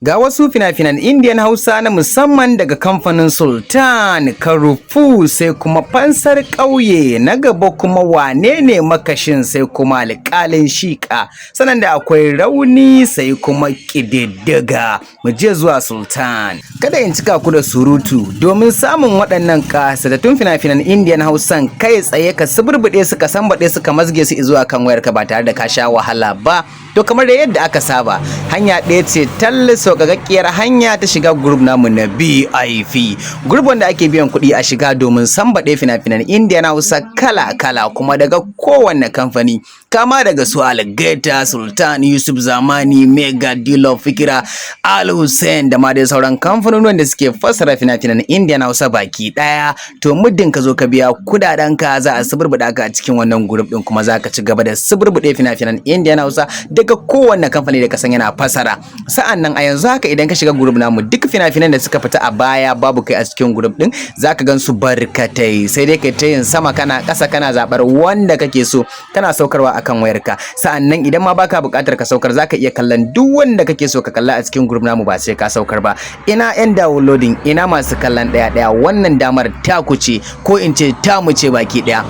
Ga wasu fina-finan Indian Hausa na musamman daga kamfanin Sultan Karufu, sai kuma Fansar Ƙauye, na gaba kuma Wane ne Makashin, sai kuma Alƙalin Shiƙa, sannan da akwai Rauni, sai kuma Ƙididdiga. Mu je zuwa Sultan. Kada in cika ku da surutu, domin samun waɗannan ƙasatattun fina-finan Indian Hausan kai tsaye, ka suburbuɗe su, ka sambaɗe su, ka mazge su zuwa kan wayarka ba tare da ka sha wahala ba. To, kamar da yadda aka saba, hanya ɗaya ce tall, sauƙaƙƙiyar hanya ta shiga group namu na VIP. Group wanda ake biyan kuɗi a shiga domin sambaɗe fina-finan Indian Hausa kala-kala, kuma daga kowanne kamfani. Kama daga su Algaita, Sultan, Yusuf Zamani, Mega, Dilo, Fikira, Al Hussein da ma dai sauran kamfanonin da suke fassara fina-finan Indian Hausa baki ɗaya. To, muddin ka zo ka biya kuɗaɗen ka, za a suburbuɗa ka a cikin wannan group ɗin, kuma za ka ci gaba da suburbuɗe fina-finan Indian Hausa daga kowanne kamfani da ka san yana fassara. Sa'an nan a yanzu haka, idan ka shiga group namu, duk fina-finan da suka fita a baya babu kai a cikin group din, zaka gan su barkatai, sai dai kai ta yin sama kana ƙasa, kana zabar wanda kake so, kana saukarwa akan wayarka. Sa'an nan idan ma baka buƙatar ka saukar, zaka iya kallon duk wanda kake so ka kalla a cikin group namu, ba sai ka saukar ba. Ina yan downloading, ina masu kallon ɗaya ɗaya, wannan damar ta ku ce, ko in ce ta mu ce baki ɗaya.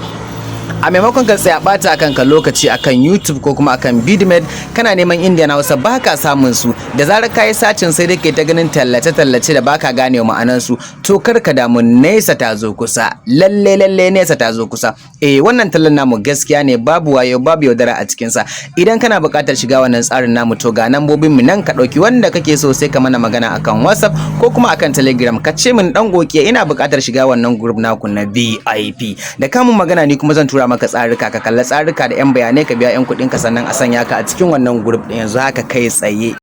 A maimakon ka tsaya bata kanka lokaci akan YouTube ko kuma akan Vidmate kana neman Indian Hausa baka samun su, da zarar kayi searching sai dai kai ta ganin tallace tallace da baka gane ma'anan su, to kar ka damu, nesa ta zo kusa. Lalle lalle nesa ta zo kusa. Eh, wannan tallan namu gaskiya ne, babu wayo, babu yaudara a cikin sa. Idan kana buƙatar shiga wannan tsarin namu, to ga nambobin mu nan, ka ɗauki wanda kake so, sai ka mana magana akan WhatsApp ko kuma akan Telegram, ka ce min, "Dan goke, ina buƙatar shiga wannan group naku na VIP." Da kamun magana, ni kuma zan tura maka tsarika, ka kalla tsarika da yan bayanai, ka biya yan kuɗin ka, sannan a sanya ka a cikin wannan group ɗin yanzu haka kai tsaye.